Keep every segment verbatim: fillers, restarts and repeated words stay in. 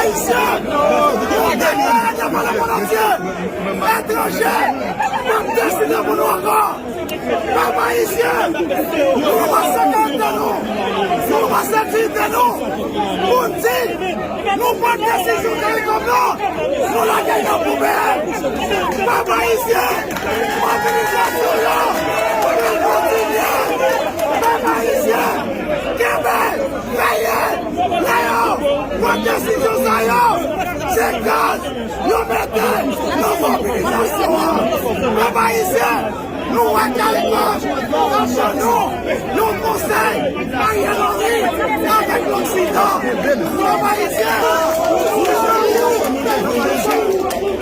Ayisyen, nou deklare devan lemonn antye, etranje p ap deside pou nou ankò. Pèp ayisyen, nou pase karaktè nou, nou pase diyite nou, pou n di, nou pran desizyon CARICOM nan, nou lage l nan poubèl. Pèp ayisyen, mobilizasyon yo ap kontinye. Pèp ayisyen, kenbe, veye, lè yo pran desizyon sa yo, se gaz yo mete nan mobilizasyon an. Pèp ayisyen, nou wè CARICOM nan jan nou, yon konsèy Ariel Henry avèk Loksidan. Pèp ayisyen,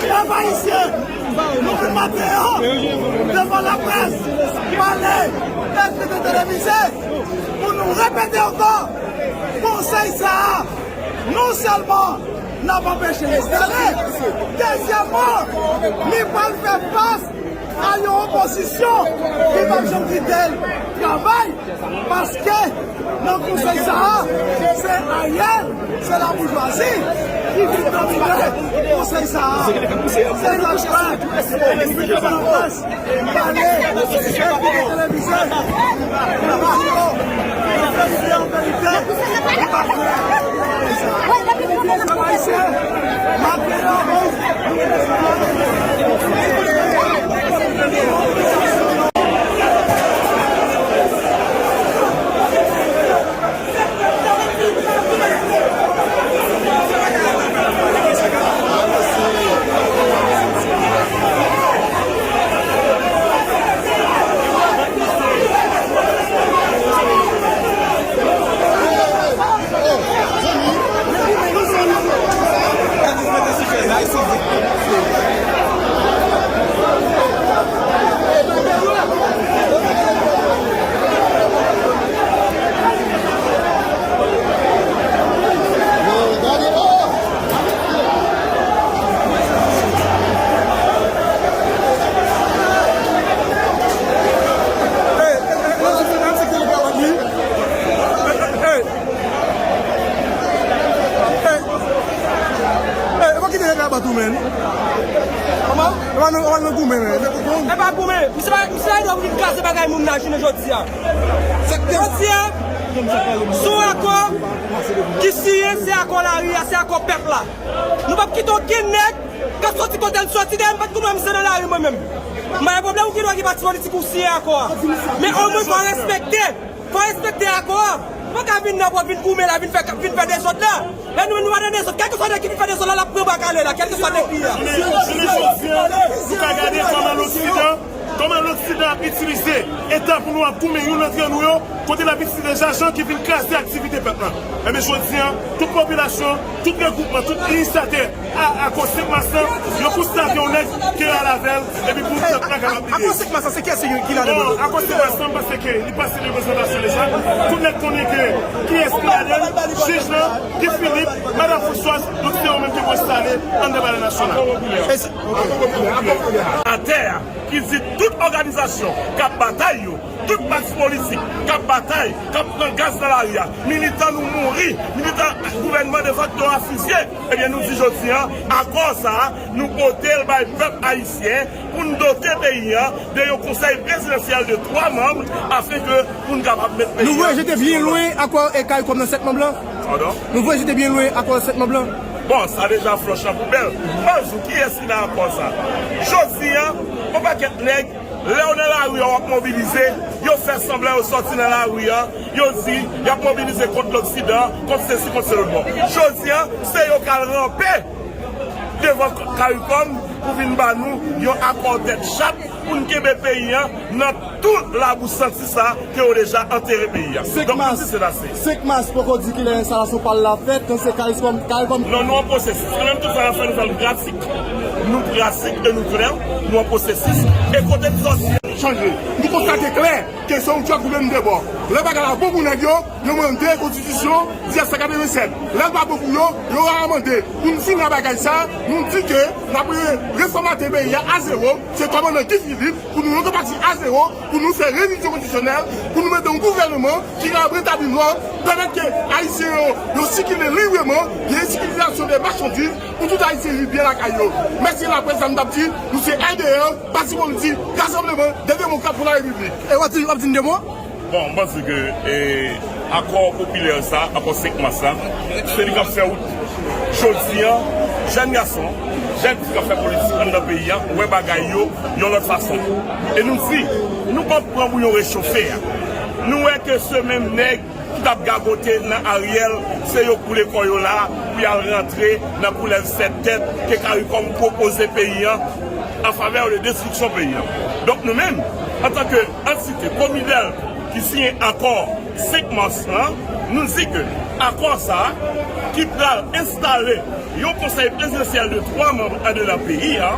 pèp ayisyen, nou vin maten an devan laprès, pale, èk televizyon, pou nou repete ankò, konsèy sa a, non sèlman n ap anpeche l enstale, dezyèmman, li pral fè fas a yon opozisyon ki p ap janm kite l travay, paske nan konsèy sa a, se Ariel, se laboujwazi ki vin domine konsèy sa a. Se sa k fè, pale, televizyon, E pa goumen, men. E pa goumen. Misye pa, misye pa dwe vin kraze bagay moun nan jounen jodi a. Jodi a, se yon akò ki siyen, se akò lari a, se akò pèp la. Nou p ap kite okenn nèg k ap soti kote l soti. Dayè, m pa t konn wè misye nan lari, mwen menm. M pa gen pwoblèm, ou gen dwa gen pati politik ou siyen akò a. Men omwen, fò w respekte. Fò w respekte akò a. Ou pa ka vin nan pou w vin goumen la, vin fè, vin fè dezòd la. E nou menm, nou pa nan dezòd. Kèlkeswa nèg ki vin fè dezòd la, l ap pran bak ale la, kèlkeswa nèg li ye a. Jounen jodi a, nou ka gade kòman Loksidan, kòman Loksidan ap itilize eta pou nou ap goumen youn antre nou yo, kote l ap itilize zajan ki vin kraze aktivite pèp la. Enben, jodi a, tout popilasyon, tout regwoupman, tout inisyatè a, akò senk mas lan, yo konstate yon nèg ki al avè l, epi pou pèp la kapab lide. Akò senk mas lan, se kiyès ki ladan l? Bon, akò senk mas lan, m panse ke li pase nan prezantasyon deja. Tout nèg konnen ke kiyès ki ladan l, jij lan, Guy Philippe, madan Françoise, donk se yo menm ki pou enstale anndan Palè Nasyonal. E se, ok. Atè a, ki di tout òganizasyon k ap batay yo, tout pati politik k ap batay, k ap pran gaz nan lari a, militan nou mouri, militan gouvènman defakto a fizye, ebyen, nou di jodi a, akò sa a, nou pote l bay pèp ayisyen pou n dote peyi a de yon konsèy prezidansyèl de twa manm, afenke pou n kapab met peyi a. Nou voye jete byen lwen akò e CARICOM nan sèt manm lan? Padon? Nou voye jete byen lwen akò sèt manm lan? Bon, sa deja flòch nan poubèl. Ban m di w kiyès ki nan akò sa. Jodi a, yon pakèt nèg, lè w nan lari a, w ap mobilize, yo fè sanblan yo sòti nan lari a, yo di y ap mobilize kont Loksidan, kont sesi, kont selòt. Bon, jodi a, se yo k al ranpe devan CARICOM pou vin ba nou yon akò tèt chat pou n kenbe peyi a nan tou labou santi sa ke yo deja antere peyi a. Donk, nou di se ase. Senk mas poko di kilè enstalasyon pa l la fèt, nan se CARICOM, CARICOM. Non, nou an pwosesis. Kanmenm tout sa n ap fè, nou fè l pratik. Nou pratik e nou klè, nou an pwosesis. E kote n sòti. Chanje. Nou konstate klè ke se yon djòb ki menm de bò. Lè bagay la bon pou nèg yo, yo mande konstitisyon dizyèf san katrevennsèt. Lè l pa bon pou yo, yo amande. Pou n fini ak bagay sa, nou di ke n ap re-, refòmate peyi a a zewo. Se kòmandan Guy Philippe, pou nou rekonstwi a zewo, pou nou fè revizyon konstitisyonèl, pou nou mete yon gouvènman ki kapab retabli lòd, pèmèt ke Ayisyen yo, yo sikile libreman, gen sikilizasyon de machandiz, pou tout Ayisyen viv byen lakay yo. Mèsi laprès, sa m t ap di, nou se L D R, Pati Politik Rassemblement des Démocrates pour la République. E w ap di, w ap di n de mo? Bon, m panse ke, e, akò popilè sa, akò senk mas la, se li k ap fè wout. Jodi a, jèn gason, jèn fi k ap fè politik anndan peyi a, wè bagay yo yon lòt fason. E nou di, nou p ap pran bouyon rechofe a. Nou wè ke se menm nèg ki t ap gagote nan Ariel, se yo k boule kò yo la, pou y al rantre nan koulèv sèt tèt ke Caricom pwopoze peyi a, an favè de destriksyon peyi a. Donk nou menm, antanke antite, komidèl ki siyen akò senk mas lan, nou di ke akò sa a, ki pral enstale yon konsèy prezidansyèl de twa manm andedan peyi a,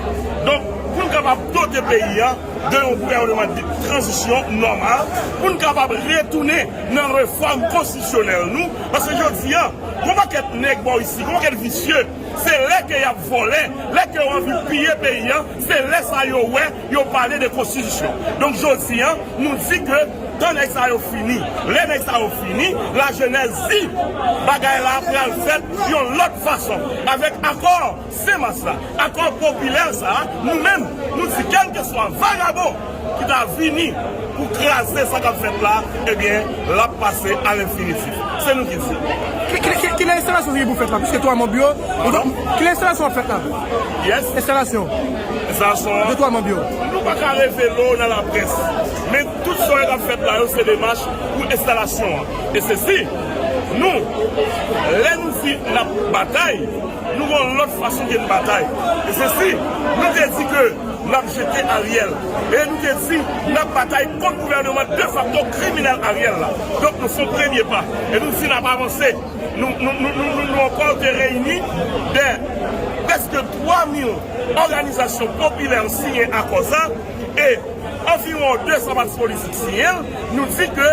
donk, pou n kapab dote peyi a de yon gouvènman de tranzisyon nòmal, pou n kapab retounen nan refòm konstitisyonèl nou, paske jodi a, gon pakèt nèg bò isi, gon pakèt visye, se lè ke y ap vòlè, lè ke yo anvi piye peyi a, se lè sa yo wè, yo pale de konstitisyon. Donk, jodi a, nou di ke tan nèg sa yo fini. Lè nèg sa yo fini, lajenès di, bagay la pral fèt yon lòt fason. Avèk akò senk mas la, akò popilè sa, nou menm, nou di kèlkeswa vagabon ki ta vini pou kraze sa k ap fèt la, ebyen, l ap pase a lenfinitif. Se nou ki di. Ki, ki, ki, kilè enstalasyon ki pou fèt la? Piske twa manm yo, kilè enstalasyon ap fèt la? Yes. Enstalasyon. Enstalasyon an. De twa manm yo. Nou pa ka revele w nan laprès. Men tout sa k ap fèt la yo, se demach pou enstalasyon an. E se si, nou, lè nou di n ap batay, nou gon lòt fason ke n batay. E se si, nou te di ke n ap jete Ariel. E nou te di, n ap batay kont gouvènman defakto kriminèl Ariel la. Donk, nou fè yon premye pa. E nou di n ap avanse. Nou, nou, nou, nou, nou, nou ankò te reyini de prèske twa mil òganizasyon popilè siyen akò sa. E anviwon de san pati politik siyen l. Nou di ke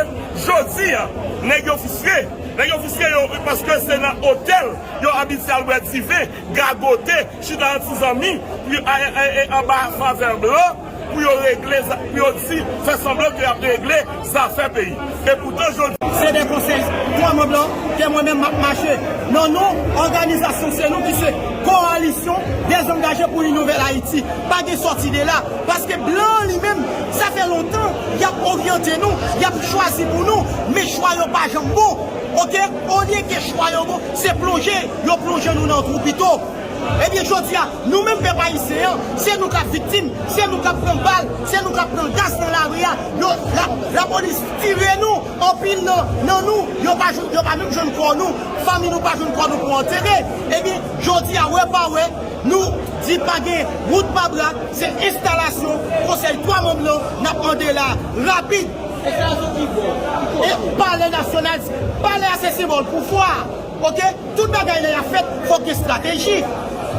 jodi a, nèg yo fristre. Nèg yo fristre yo paske se nan otèl yo abitye al bwè diven, gagote, chita an ti zanmi, pou yo, e, e, e, anba favè blan, pou yo regle, za- pou yo di, fè sanblan ke y ap regle zafè peyi. E poutan, jodi Se de konsèy twa manm lan ke mwen menm m ap mache. Non, nou, òganizasyon se nou ki se Coalition des Engagés pour une Nouvelle Haïti. Pa gen sòti de la. Paske blan an li menm, sa fè lontan, y ap oryante nou, y ap chwazi pou nou, men chwa yo pa janm bon. Oke? Olye ke chwa yo bon, se plonje, yo plonje nou nan twou pito. Ebyen, jodi a, nou menm pèp ayisyen an, se nou k ap viktim, se nou k ap pran bal, se nou k ap pran gaz nan lari a. Yo, la, lapolis tire nou, anpil nan, nan nou, yo pa, jwenn- yo pa menm jwenn kò nou, fanmi nou pa jwenn kò nou pou antere. Ebyen, jodi a, wè pa wè, nou di pa gen wout pa bra, se enstalasyon konsèy twa manm lan n ap mande la, rapid. Enstalasyon ki bò? Ki kote? E palè nasyonal, palè a se senbòl pouvwa. Oke? Tout bagay lè y ap fèt, fòk gen estrateji.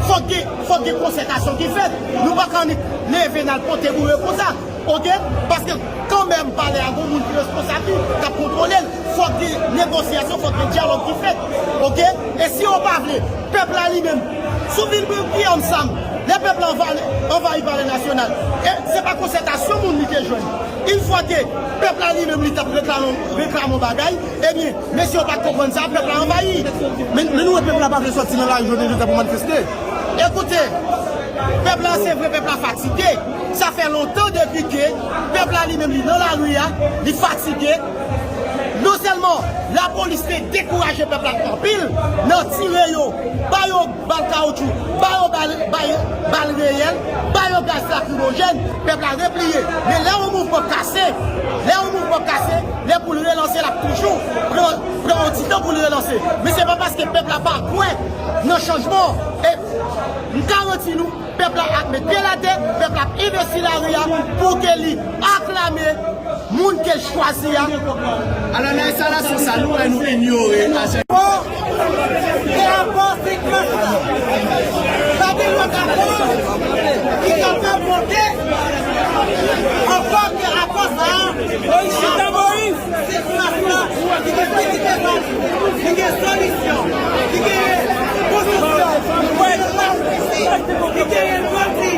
Fòk gen, fòk gen konsètasyon ki fèt. Nou pa ka annik leve n al pote boure konsa. Oke? Paske kanmenm palè a gon moun ki responsab li, k ap kontwole l. Fòk gen negosyasyon, fòk gen dyalòg ki fèt. Oke? E si yo pa vle, pèp la li menm, sou vil Guillaume Sam, lè pèp la anva- anvayi palè nasyonal, e se pa konsètasyon moun li te jwenn. Yon fwa ke pèp la li menm li t ap reklame, reklame yon bagay, ebyen, mesye yo pa t konprann sa, pèp la anvayi. Men, men nou wè pèp la pa vle sòti nan lari jodi a pou manifeste. Ekoute, pèp la se vre, pèp la fatige. Sa fè lontan depi ke pèp la li menm li nan lari a, li fatige. Non sèlman lapolis te dekouraje pèp la anpil nan tire yo, ba yo bal kawoutchou, ba yo bal, bay bal reyèl, ba yo gaz lakrimojèn, pèp la repliye. Men lè yon mouvman kase, lè yon mouvman kase, lè pou l relanse, l ap toujou pran, pran yon ti tan pou l relanse. Men se pa paske pèp la pa kwè nan chanjman. E m garanti nou, pèp la ap met pye l atè, pèp la ap envesti lari a pou ke li aklame moun ke l chwazi a. Alò, nan enstalasyon sa, nou wè nou inyore ajan. E ankò, se klas la. Sa gen lòt akò ki kapab monte. Ankò ke akò sa a, Moyiz chita, Moyiz. Se klas la ki gen dignite pa li, ki gen solisyon, ki gen konstriksyon, ki gen lapresi, ki gen bandi,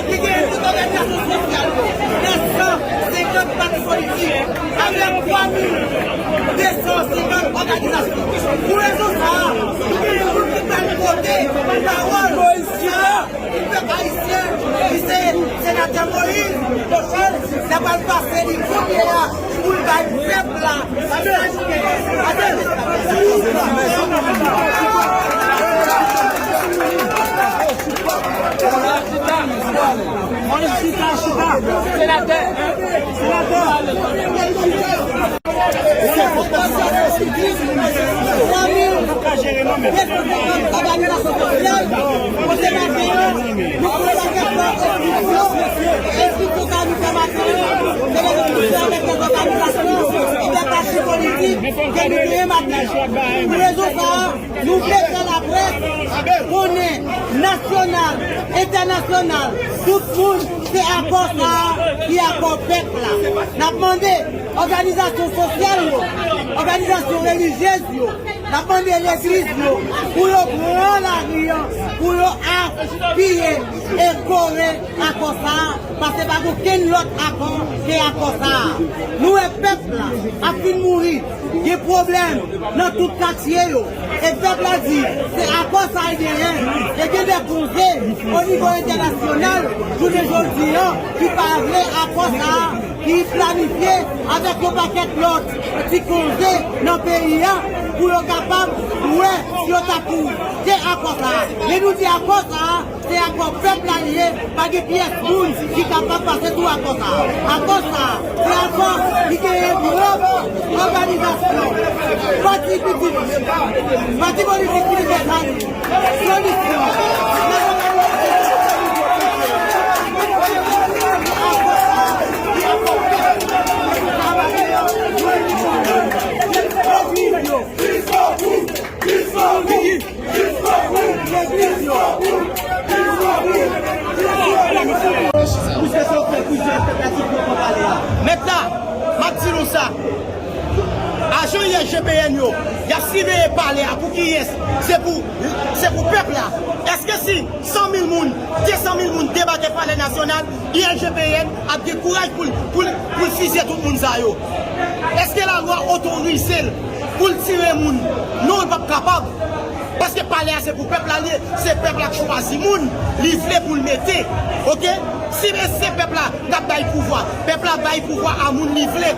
ki gen tout òganizasyon sosyal yo, nan san senkant pati politik, avèk twa mil de san senkant òganizasyon. Pou rezon sa a, nou gen yon moun ki pral pote pawòl sa a. Pou pèp ayisyen, ki se senatè Moïse Bochel, n ap al pase li kounye a pou l bay pèp la mesaj li genyen. Senatè, senatè. Òganizasyon sosyal, kote maten an, nou pran lakèt nan enstriksyon, enstriksyon sa nou fè maten an, se lè nou pran avèk lòt òganizasyon, ki fè pati politik, ke nou genyen maten an. Pou rezon sa a, nou vle fè laprès konnen, nasyonal, entènasyonal, tout moun, se akò sa a ki akò pèp la. N ap mande òganizasyon sosyal yo, òganizasyon relijyez yo, n ap mande legliz yo pou yo pran lari an, pou yo apiye e kore akò sa a, paske pa gen okenn lòt akò ke akò sa a. Nou wè pèp la ap fin mouri, gen pwoblèm nan tout katye yo. E pèp la di, se akò sa a l genyen. E gen de konze o nivo entènasyonal, jounen jodi a, ki pa vle akò sa a, ki planifye avèk yon pakèt lòt ti konze nan peyi a, pou yo kapab wè si yo ta pou te akò sa a. Men nou di akò sa a, se akò pèp la li ye, pa gen pyès moun ki kapab pase sou akò sa a. Akò sa a, se akò ki genyen pwòp òganizasyon, pati pitit, pati politik ki li fè sa li. Solisyon. Mèt la, m ap di nou sa. Ajan I S G P N yo, y ap siveye palè a pou kiyès? Se pou, se pou pèp la. Èske si san mil moun, de san mil moun debake palè nasyonal, I S G P N ap gen kouraj pou l, pou l, pou l fizye tout moun sa yo? Èske lalwa otorize l pou l tire moun? Non, l p ap kapab. Paske palè a se pou pèp la l ye, se pèp la k chwazi moun li vle pou l mete. Oke? Si se pèp la k ap bay pouvwa, pèp la bay pouvwa a moun li vle.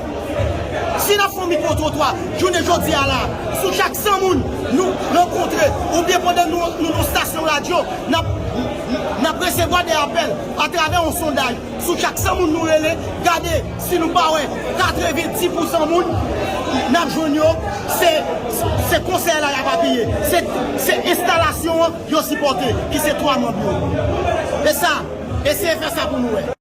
Si n ap fè yon mikwotrotwa, jounen jodi a la, sou chak san moun nou rankontre, oubyen pandan nou, nou nan stasyon radyo, n ap, n ap resevwa de apèl atravè yon sondaj. Sou chak san moun nou rele, gade si nou pa wè katrevendis pousan moun n ap jwenn yo, se, se konsèy la y ap apiye. Se, se enstalasyon an yo sipòte, ki se twa manm yo. E sa, eseye fè sa pou nou wè.